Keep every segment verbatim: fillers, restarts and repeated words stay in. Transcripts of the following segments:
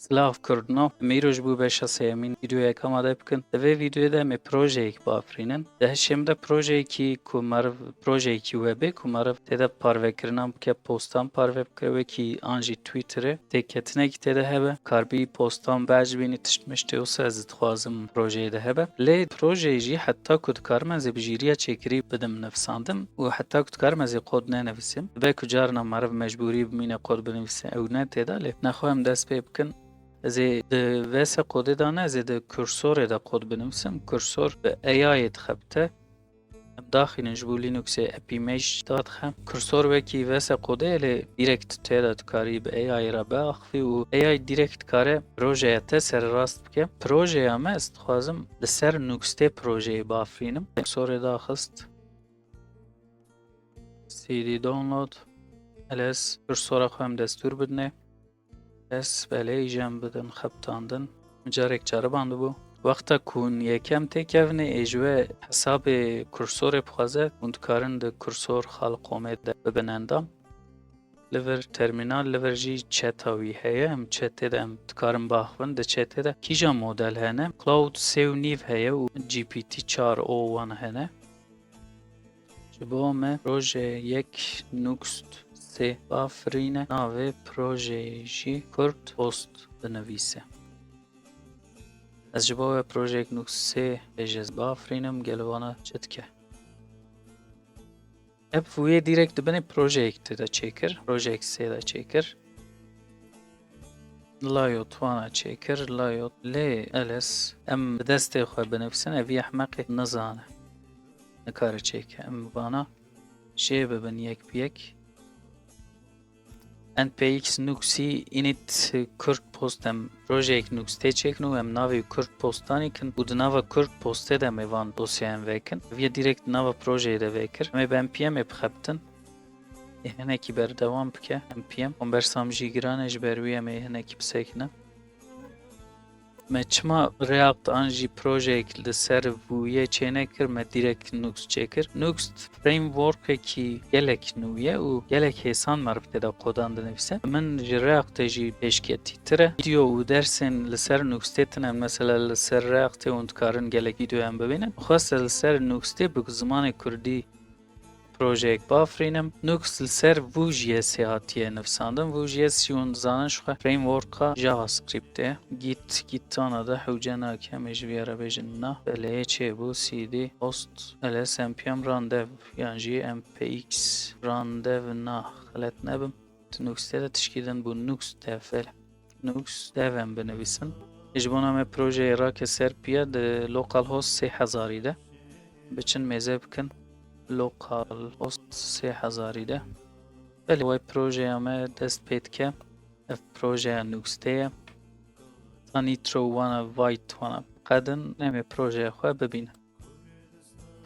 Silav Kurdno, em îro ji bo beşa sêyemîn vîdeoyek amade bikin. Di vê vîdeoyê de em ê projeyek bafirînin. Di hişê min de projeyekî ku meriv, projeyekî webê ku meriv tê de parvekirinan bike, postan parve bike, wekî an jî Twitterê têketinekî tê de hebe. Karbî postan biecibînî, tişt miştê wisa ez dixwazim projeyê de hebe. Lê projeyê jî heta ku dikarim ez ê bi jîriya çêkirî bidim nivîsandin û heta ku dikarim ez ê kod nenivîsim. Dibe ku carna meriv mecbûrî bimîne kod binivîse, ew ne tê de, lê nexwe em dest pê bikin. Ez ê di V S Code'ê de ne, ez ê di kursorê de kod binivîsim. Kursor bi A I'ê dixebite. Em daxînin ji bo Linuxê App Image dadixe. Kursor wekî V S Code'ê lê direkt tê de dikarî bi A I re biaxivî û A I direkt dikare projeya te sererast bike. Projeya me ez dixwazim li ser Nuxt projeyê bafirînim. Kursorê daxist. C D download. Ls kursora xwe em destûr bidinê. Ez belê îjem bidin xebitandin. Min carek caribandibû. Wexta ku hûn yekem têkevnê, ê ji we hesabê kursorê bixwaze, hûn dikarin di kursor xalqomê de bibin endam. Li vir termînal, li vir jî çeta wî heye. Em çetê de em dikarin biaxivin. Di çetê de kîjan model hene? Claude sê û nîv heye û G P T çar o wan hene. Ji bo me proje yek Nuxt sê bafirîne, navê projeyê jî Kurd Post binivîse. Ez ji bo we projeyek Nuxt sê bêje ez bafirînim, gelo vana çi dike? Ev wê direkt di binê projeyek tê de çêkir, projeyek sê de çêkir. Layout wana çêkir, layout lê Ls em bi destê xwe binivîsin, ev ehmeqê nizane. Nikare çêke. Em vana jê bibin yek bi yek. N P X Nuxi init Kurd Post, em projeyek Nuxtê çêkin û em navê Kurd Post danîkin û di nava Kurd Postê de em ê van dosyeyan vekin. Ev yê direkt di nava projeyê de vekir. Em ê bi N P M'ê bixebitin. Ê hinekî berdewam bike, N P M. Kombersam jî giran e, ji ber wî em ê hinekî bisekinin. Me çima React an jî projeyek li ser Vue'yê çênekir, me direkt Nuxt çêkir. Nuxt frameworkekî gelek nû ye û gelek hêsan meriv tê de kodan dinivîse. Min ji Reactê jî pêşketîtir e. Vîdeo û dersên li ser Nuxtê tune, mesela li ser Reactê hûn dikarin gelek vîdeoyan bibînin. Xwest ez li ser Nuxtê bi zimanê kurdî projeyek bafirînim. Nuxt li ser Vue J S hatiye nivîsandin. Vue J S jî hûn dizanin ji xwe frameworka JavaScriptê. Git, Gitana de hewce nake, em ê ji vê re bêjin na. Belê, çêbû C D host L S N P M run dev yan jî N P X run dev na, xelet nebim. Di Nuxtê de tişkî din bû, Nuxt dev, belê. Nuxt dev em binivîsin. Ê ji bona me projeyê rake ser piya di localhost sê hezarî de. Biçin mêze bikin localhost sê hezarî de. Belê, way projeya me dest pê dike. Ev projeya Nuxtê ye. Ta Nitro wana White wana qedin. Em ê projeya xwe bibînin.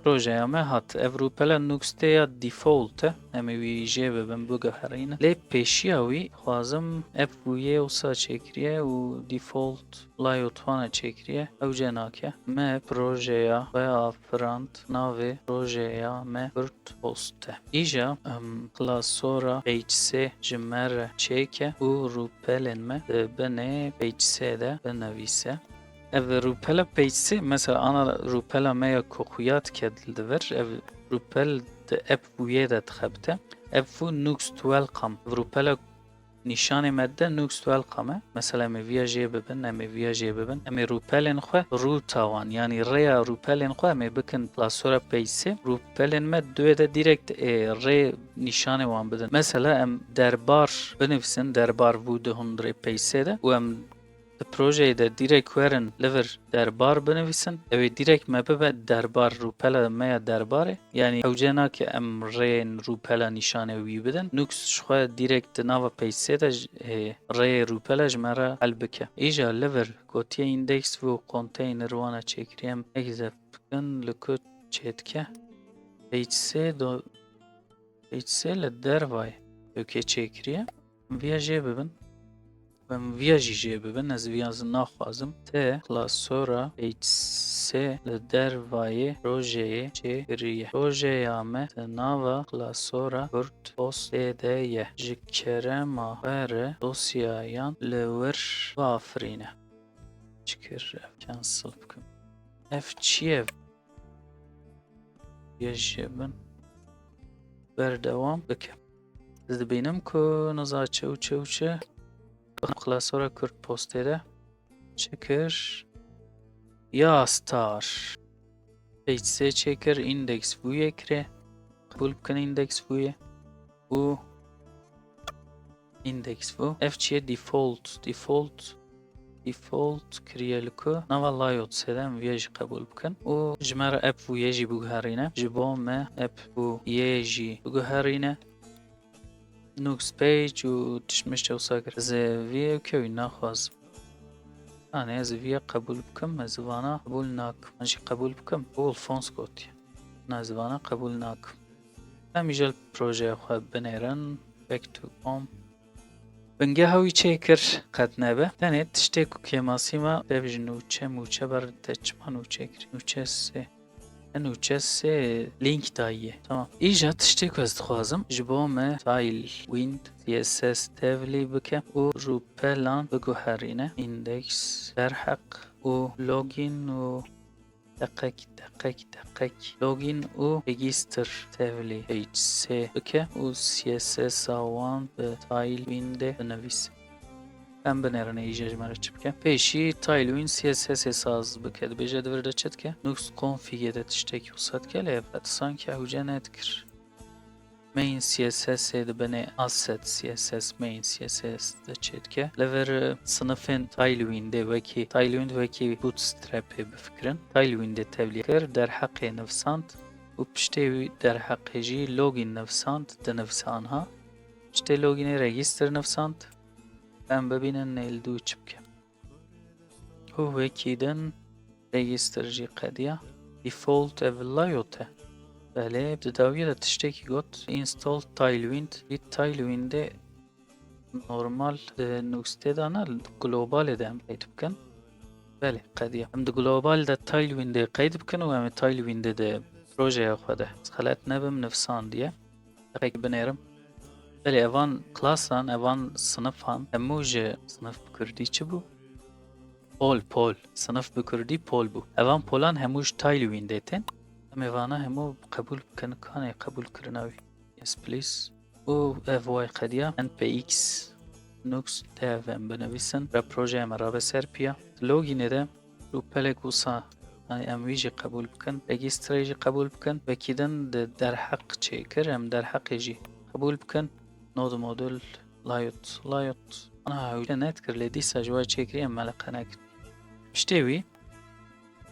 Projeya me hat. Ev rûpela Nuxtê ya default e. Em ê wî jê bibin, biguherînin. Lê pêşiya wî xwazim ev Vue'yê wisa çêkiriye û default layout wana çêkiriye. Ew cê nake. Me projeya xwe afirand. Navê projeya me Kurd Post e. Îja em klasora Page sê ji me re çêke û rûpelên me di binê Page sê de binivîse. Ev rûpela Page sê, mesela ana rûpela me ya ku xuya dike li vir, ev rûpel di app Vue'yê de dixebite. Ev Vue Nuxt Welcome. Ev rûpela nîşanê me dide Nuxt Welcome e. Mesela em ê viya jê bibin, em ê viya jê bibin. Em ê rûpelên xwe, rûta wan, yanî rêya rûpelên xwe em ê bikin klasora Page sê. Rûpelên me di wê de direkt ê rê nîşanê wan bidin. Mesela em derbar binivîsin, derbar Vue di hundirê Page sê de û em di projeyê de direkt werin li vir derbar binivîsin, ew ê direkt me bibe derbar, rûpela me ya derbarê. Yanî ew cê nake em rêyên rûpela nîşanê wî bidin. Nuxt ji xwe direkt di nava Page sê de ji, ê, rêyê rûpela ji me re hel bike. Îja li vir gotiye index Vue container wana çêkiriye, em exec bikin, li ku çêdike. Page sê do, Page sê li dervayê wekê çêkiriye. Viya jê bibin. Em viya jî jê bibin, ez viya naxwazim. Te klasora H S li dervayê projeyê çêkiriye. Projeya me di nava klasora Kurd postê de ye. Ji kerema xwe re dosyayan li wir bafirîne. Çikir ev cancel bikim. Ev çi ye? Yê jê bin. Berdewam bikim. Ez dibînim ku niza çi û çi û çi. Klasora Kurd postê de çi kir? Ya star. H S çêkir, index vû yê kirê. Qebûl bikin index vû yê. Û index vû. Ev çi ye? Default. Default. Default kiriye li ku. Nava layout sê de em viya jî qebûl bikin. Û ji me re app vû yê jî biguherîne. Ji bo me app vû yê jî biguherîne. Nûks page û tişt mişt wisa kir. Ez ê vî ew kewî naxwazim. Yanî ez ê vîya qebûl bikim, ez ê vana qebûl nakim. An jî qebûl bikim. Bû Alfons gotiye. Na ez ê vana qebûl nakim. Em îja li projeya xwe binêrin. Back to home. Bingeha wî çêkir qet nebe. Tenê tiştê ku kêmasî me dev ji nûçe mûçe ber te çima nûçe kirî? Nûçe sê. Nûçe sê link dayiye. Tamam. Îja tiştê ku ez dixwazim, ji bo me Tailwind C S S tevlî bike û rûpelan biguherîne. Index, derheq û login û deqek, deqek, deqek. Login û register tevlî H S bike û C S S a wan bi Tailwindê binivîse. Em binêrin îja ji me re çi bike. Pêşî Tailwind C S S ê saz bike. Dibêje di vir de çi dike? Nûks configê de tiştekî wisa dike, lê ev qet sanki hewce nedikir. Main C S S ê di binê asset C S S main C S S de çê dike. Li vir, e, sinifên Tailwindê wekî, Tailwind wekî Bootstrapê bifikirin. Tailwindê tevlî kir, derheqê nivîsand û piştê wî derheqê jî login nivîsand, dinivîse anha. Piştê loginê register nivîsand. Em bibînin nê li dû çi bike. Û wekî din register jî qediya. Default ev layout e. Belê, di dawiyê de tiştekî got, install Tailwind. Vî Tailwindê normal di nûkstê de ne, globalê de em qeyd bikin. Belê, qediya. Em di global de Tailwindê qeyd bikin û em ê Tailwindê de projeya xwe de. Ez xelet nebim, nivîsandiye. Deqekî binêrim. Belê, evan klasan, evan sinifan, hemû ji sinif bi kurdî çi bû? Pol, pol. Sinif bi kurdî pol bû. Evan polan hemû ji Tailwindê tên. Em ê vana hemû qebûl bikin. Kanê qebûl kirina wî? Yes, please. Û ev way qediya N P X Nux dev em binivîsin. Re projeya me rabe ser piya. Logînê de rûpelek wisa, yanî em wî jî qebûl bikin. Registrê jî qebûl bikin. Wekî din di derheq çêkir. Em derheqê jî qebûl bikin. Node module layout, layout. Ana hewce nedikir lê dîsa ji we çêkirî em meleqe nekin. Piştê wî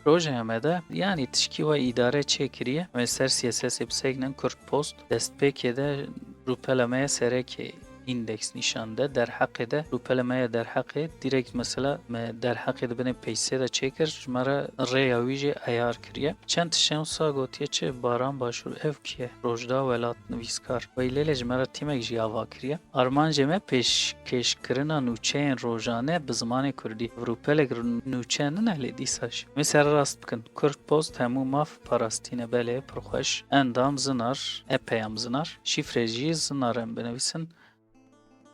projeya me de, yanî tişkî we îdare çêkiriye, em ê ser C S S ê bisekinin, Kurd Post. Destpêkê de rûpela me ye serekê index nîşan de, derheqê de rûpela me ye derheqê, direkt mesela me derheqê di binê peyse de çêkir, ji me re rêya wî jî eyar kiriye. Çend tiştên wisa gotiye çi, Baran Başûr, ev kî ye? Rojda Welat, nivîskar. Weylê lê ji me re tîmek jî ava kiriye. Armancê me pêşkêşkirina nûçeyên rojane bi zimanê kurdî. Rûpelek r-, nûçe nine lê dîsa jî. Em ê sererast bikin. Kurd Post hemû maf parastîne, belê, pir xweş. Endam zinar, e peyam zinar. Şîfre jî zinar em binivîsin.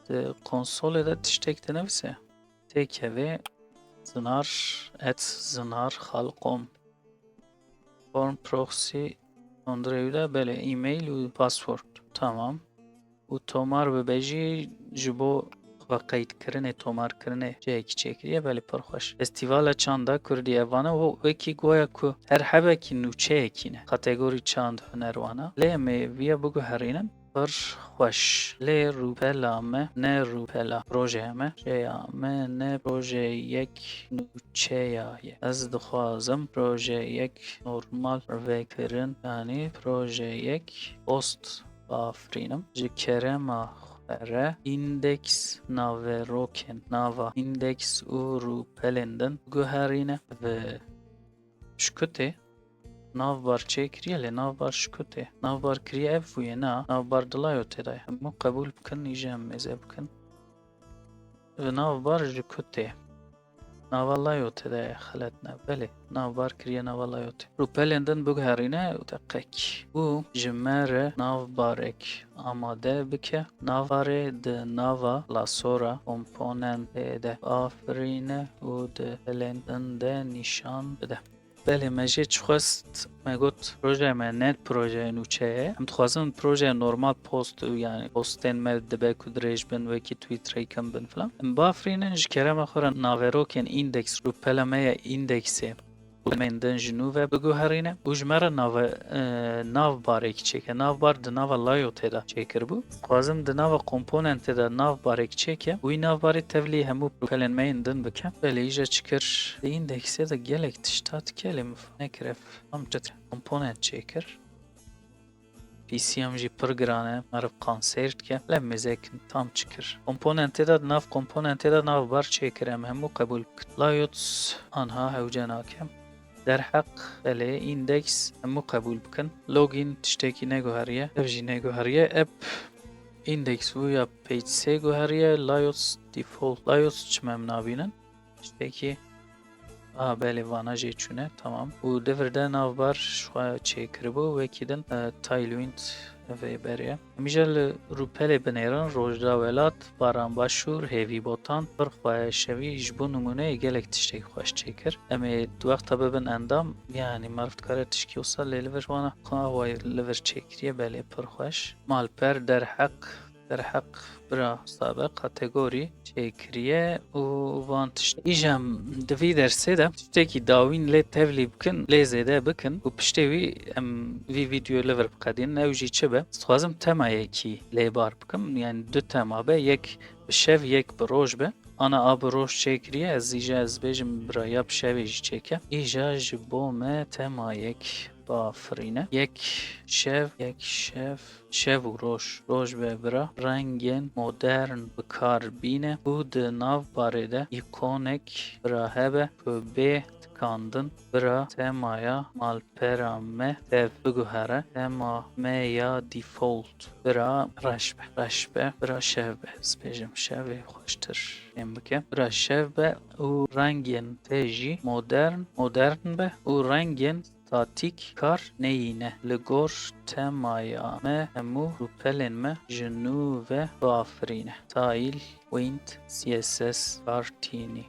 Di konsolê de tiştek dinivîse. Têkevê zinar et zinar xal kom. Form proxy, nondrewda, belê, e-mail û password. Tamam. Û tomar bibe jî ji bo xwe qeydkirinê, tomarkirinê cihekî çêkiriye, belê, pir xweş. Festîvala Çanda Kurdî, evane û wekî goya ku her hebekî nûçeyekî ne. Kategorî çand, huner, wana. Lê em ê viya biguherînin. Pir xweş. Lê rûpela me ne rûpela projeya me. Projeya me ne projeyek nûçeya ye. Ez dixwazim projeyek normal vekirin, yanî projeyek post bafirînim. Ji kerema xwe re îndeks naverokên nava îndeks û rûpelên din guherîne. Bi şikutê navbar çêkiriye, lê navbar şikutê. Navbar kiriye ev bûye, na, navbar di layotê de ye. Hemû qebûl bikin, îje em mêze bikin. Navbar ji ku tê? Nava layotê de ye, xelet ne. Belê, navbar kiriye nava layotê. Rûpelên din biguherîne û teqek. Û ji me re navbarek amade bike. Navbarê di nava klasora komponentê de afirîne û di rûpelên din de nîşan bide. Belê, me jê çi xwest, me got, projeya me ne projeya nûçe ye. Em dixwazin projeya normal post û, yani, postên me dibe ku dirêj bin, wekî Twitterê kem bin filan. Em bafirînin, ji kerema xwe re naverokên îndeks, rûpela me ya îndeksê, rûpelên din ji nû ve biguherîne û ji me re nave-, e, navbarek çêke. Navbar di nava layotê de çêkiribû. Dixwazim di nava komponentê de navbarek çêke û wî navbarê tevlî hemû rûpelên me yên din bike. Belê, îja çi kir? Di îndeksê de gelek tişt hat, gelê min nekir ev. Tam çi komponent çêkir. P C em jî pir giran e, meriv kanser dike. Lê mêzek tam çi kir. Komponentê de, di nav komponentê de navbar çêkir, em hemû qebûl bikin. Layouts anha hewce nake. Derheq, belê, îndeks hemû qebûl bikin. Login tiştekî neguheriye, ev jî neguheriye. App index view ya page sê guheriye. Layouts default. Layouts çi me em nabînin? Tiştekî, a, belê, vana jê çûne, tamam. Û di vir de navbar ji xwe çêkiribû, wekî din, e, Tailwind vê berê. Em îja li rûpelê binêrin, Rojda Welat, Baran Başûr, Hêvî Botan, pir xweş e. Wî ji bo nimûneyê gelek tiştekî xweş çêkir. Em ê di wexta bibin endam, yanî meriv dikare tişkî wisa lê li vir wana xwe awayî li vir çêkiriye, belê, pir xweş. Malper, derheq, derheq bira sabe kategorî çêkiriye û van tişt. Îja em di vî dersê de tiştekî dawîn lê tevlî bikin, lê zêde bikin û piştê wî em vî vîdyoyê li vir biqedînin. Ew jî çi be? Dixwazim temayekî lê bar bikim, yani du tema be, yek bi şev, yek bi roj be. Ana a bi roj çêkiriye, ez îja ez bêjim bira ya bi şevê jî çêke. Îja ji bo me temayek bafirîne. Yek şev, yek şev. Şev û roj, roj be bira, rengên modern bi kar bîne û di nav barê de îkonek bira hebe ku bê tikandin bira temaya malpera me tev biguhere, tema me ya default bira reş be, reş be, bira şev be, ez bêjim şevê xweştir fêm bike, bira şev be û rengên te jî modern, modern be û rengên statîk kar neyîne. Li gor temaya me hemû rûpelên me ji nû ve biafirîne. Tailwind C S S kar tînî.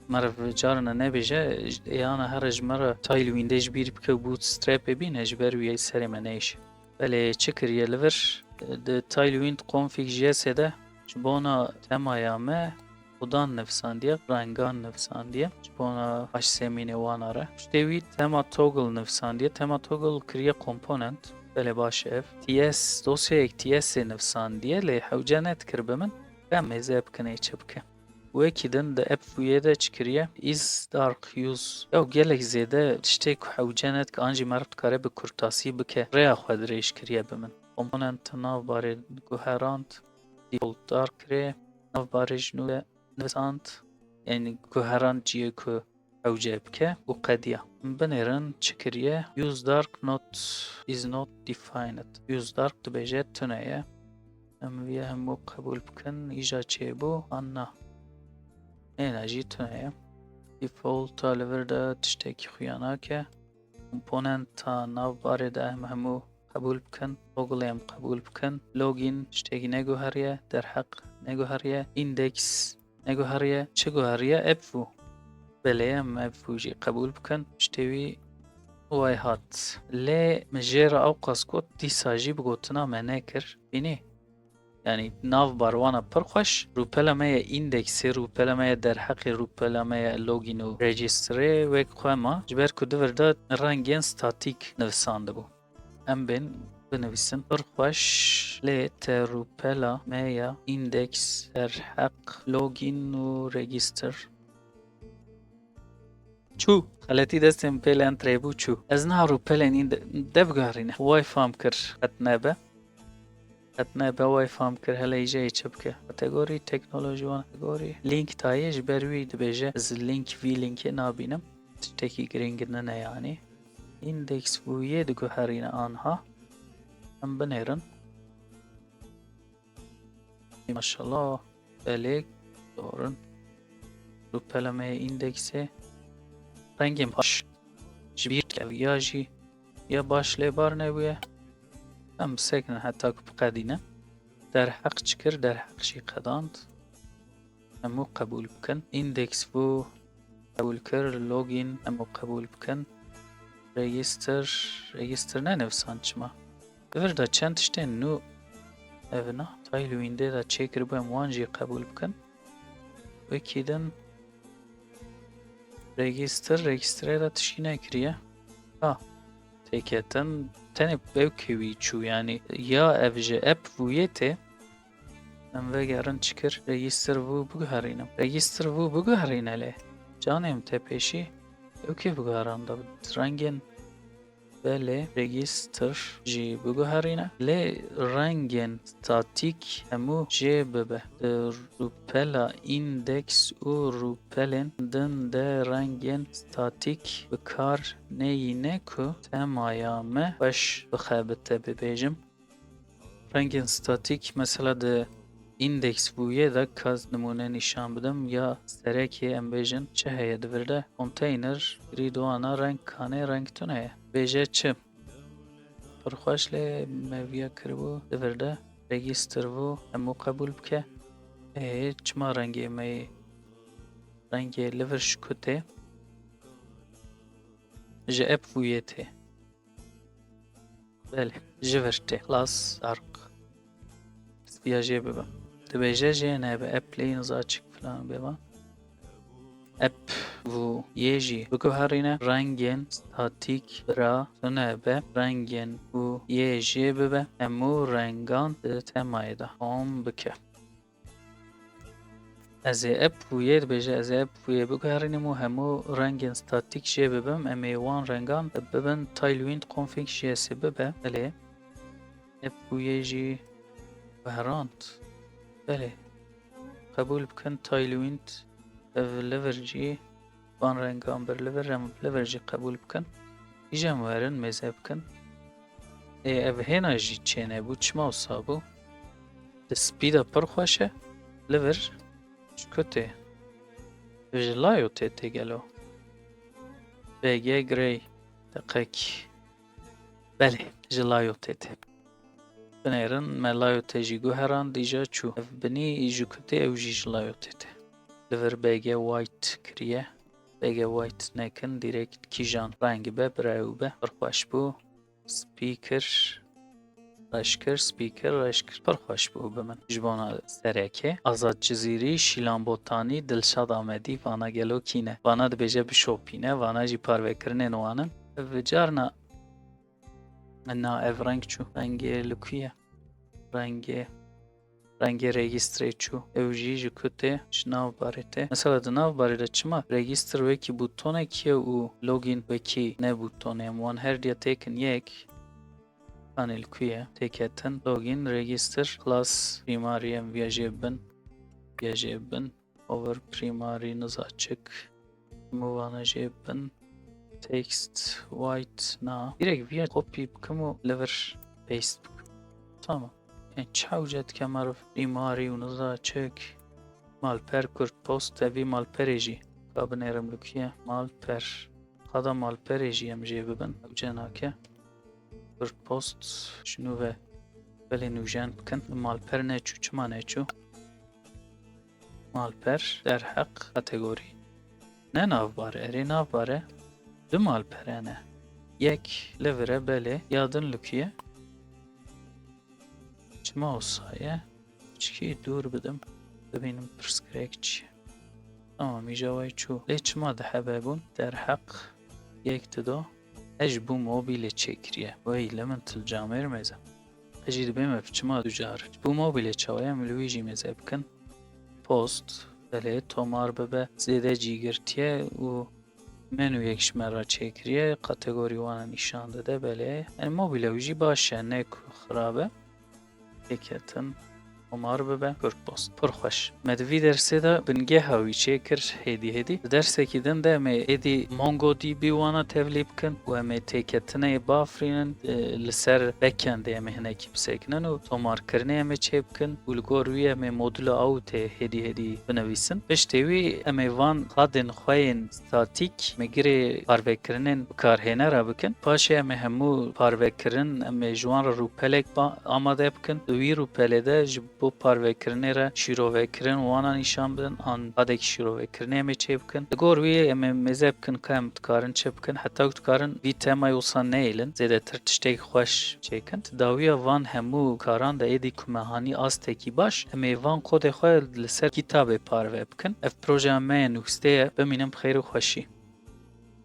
Meriv carina nebêje, êyana here ji me re Tailwindê ji bîr bike û Bootstrapê bîne, ji ber wî serê me neyşe. Belê, çi kiriye li vir? Di Tailwind config J S de ji bona temaya me odan nivîsandiye, rengan nivîsandiye. Ji bona paşsêmînê wana re. Piştê wî tema toggle nivîsandiye. Tema toggle kiriye komponent. Belê, baş e ev. T S, dosyayek T S'ê nivîsandiye, lê hewce nedikir bi min. Em mêze bikin ê çi bike. Wekî din di app view de çi kiriye? Is dark use. Ew gelek zêde tiştê ku hewce nedike an jî meriv dikare bi kurtasî bike. Rêya xwe dirêj kiriye bi min. Komponent nav barê guherand. Default dark kirê. Nav barê ji nû de nivîsand. Yani guherand cihê ku hewce bike û qediya. Binêrin çi kiriye? Use dark not is not defined. Use dark dibêje tune ye. Em vê hemû qebûl bikin. Îja çêbû an na? Êna jî tune ye. Defaulta li vir de tiştekî xuya nake. Komponenta nav barê de em hemû qebûl bikin. Toggle em qebûl bikin. Login tiştekî neguheriye. Derheq neguheriye. Index neguheriye. Çi guheriye? App view. Belê, em app view jî qebûl bikin. Piştê wî way hat. Lê min jê re ewqas got, dîsa jî bi gotina me nekir. Bînî? Yani nav bar wana pir xweş. Rûpela me ye indeksê, rûpela me ye derheqê, rûpela me ye login û registerê wek xwe ma. Ji ber ku di vir de rengên statîk nivîsandibû. Em bên binivîsin. Pir xweş, lê te rûpela me ya index, derheq, login û register. Çû. Xeletî destê min pê li enterê bû, çû. Ez niha rûpelên î de-, dev guherîne. Way fam kir. Qet nebe. Qet nebe, way fam kir. Hele îje yê çi bike. Kategorî, teknolojî wan kategorî. Link dayê, ji ber wî dibêje, ez link vî linkê nabînim. Tiştekî girîng nine yanî. Index view yê diguherîne anha. Em binêrin. Maşallah. Belê. Doğru. Rûpela me yê îndeksê. Rengên baş ji bîr dike ya jî ya baş lê bar nebûye. Em bisekinin heta ku biqedîne. Derheq çi kir? Derheq jî qedand. Hemû qebûl bikin. Index bû qebûl kir. Login hemû qebûl bikin. Register, register nenivîsand çima? Li vir de çend tiştên nû ev na Tailwindê de çêkiribû, em wan jî qebûl bikin. Wekî din register, registerê de tiştî nekiriye. Ha, têketin tenê ew kê wî çû, yanî ya ev ji app bûyê tê. Em vegerin çi kir? Register bû biguherînim. Register bû biguherîne lê. Canê min te pêşî ew kê biguheranda bi rengên Belê, register jî biguherîne. Lê rengên statîk hemû jê bibe. Di rûpela index û rûpelên din de rengên statîk bi kar neyîne ku temaya me xweş bixebite, bibêjim. Rengên statîk, mesela di index bûyê de ka nimûne nîşan bidim, ya serekê em bêjin çi heye di vir de? Konteyner, grîd wana reng kanê reng tune ye. Bêje çi? Pir xweş, lê me viya kiribû di vir de register bû, hemû qebûl bike. Ê, çima rengê me yê, rengê li vir ji ku tê? Ji app bûyê tê. Belê, ji vir tê. Class dark. Spiya jê bibe. Dibêje jê nebe, app lê niza çik filan bêvan. App bûyê jî biguherîne, rengên statîk bira tune be, rengên bûyê jê bibe, hemû rengan di temayê de hom bike. Ez ê app bûyê, dibêje, ez ê app bûyê biguherînim û hemû rengên statîk jê bibim, em ê wan rengan bibin Tailwind config J S bibe. Belê. App bûyê jî guherand. Belê. Qebûl bikin Tailwind ev li vir jî van rengan bir li vir, em li vir jî qebûl bikin. Îja em werin mêze bikin. Ê, ev hêna jî çênebû, çima wisa bû? Di spî de pir xweş e, li vir ji ku tê? Ji Layote tê gelo? B G Grey, deqek. Belê, ji Layote tê. Binêrin, me Layote jî guherand, îja çû. Ev binî ji ku tê, ew jî ji Layote tê. Li vir B G White kiriye. B G White nekin, direkt kîjan reng be, bi rew be, pir xweş bû. Spî kir, reş kir, spî kir, reş kir. Pir xweş bû bi min. Ji bona sereke Azad Cizîrî, Şîlan Botanî, Dilşad Amedî, vana gelo kî ne? Vana dibêje bişopîne, vana jî parvekirinên wan in. Bi carna na ev reng çû. Rengê li ku ye? Rengê, rengê registrê çû. Ew jî ji ku tê? Ji nav barê tê. Mesela di nav barê de çima register wekî bûtonek ye û login wekî ne bûtonê? Em wan her diya têkin yek. Panel ku ye? Têketin, login, register, class, primary, em viya jê bin. Viya jê bin. Over primary niza çik. Hemû vana jê bin. Text white na. Direkt viya copy bikim û li vir paste bikim. Tamam. Em çaw cet kemar primary û niza çik. Malper Kurd Post, evî malperê jî. Ka binêrim li ku ye? Malper. Qada malperê jî em jê bibin. Ew cê nake. Kurd Post, ji nû ve belê nûjen bikin. Malper neçû, çima neçû? Malper, derheq, kategorî. Ne navbar e, erê navbar e. Du malpere ne. Yek li vir e, belê, ya din li ku ye? Çima wisa ye? Çikî dûr bidim, bibînim pirsgirêk çi ye. Tamam, îja way çû. Lê çima dihe hebûn? Derheq yek dido. Ez ji bû mobîlê çêkiriye. Wey li min til camêr mêze. Ez jî dibêm ev çima du car. Ji bû mobîlê çawa ye? Em li wî jî mêze bikin. Post, belê, tomar bibe, zêde cîgirtiye û menûyek ji me re çêkiriye, kategorî wana nîşan dide, belê. Yani mobîla wî jî baş e, ne ku xirab e. Têketin. Tomar bibe Kurd Post. Pir xweş. Me di vî dersê de bingeha wî çêkir hêdî hêdî. Di dersekî din de em ê êdî MongoDB wana tevlî bikin û em ê têketinê bafirînin, e, li ser backendê em ê hinekî bisekinin û tomarkirinê em ê çêbikin û li gor wî em ê modula awitê hêdî hêdî binivîsin. Piştê wî em ê van xadên xwe yên statîk, em ê girê parvekirinên bikarhêne re bikin. Paşê em ê hemû parvekirin, em ê ji wan re rûpelek ba-, amade bikin. Di wî rûpelê de ji bo parvekirinê re şîrovekirin wana nîşan bidin, an xadekî şîrovekirinê em ê çê bikin. Li gor wî em ê mêze bikin ka em dikarin çi bikin, heta ku dikarin vî temayê wisa neyêlin, zêdetir tiştek xweş çêkin. Di dawiya van hemû karan de êdî ku me hanî astekî baş, em ê van kodê xwe li ser kitabê parve bikin. Ev projeya me ye, nûstê ye. Bimînin bi xêr û xweşî.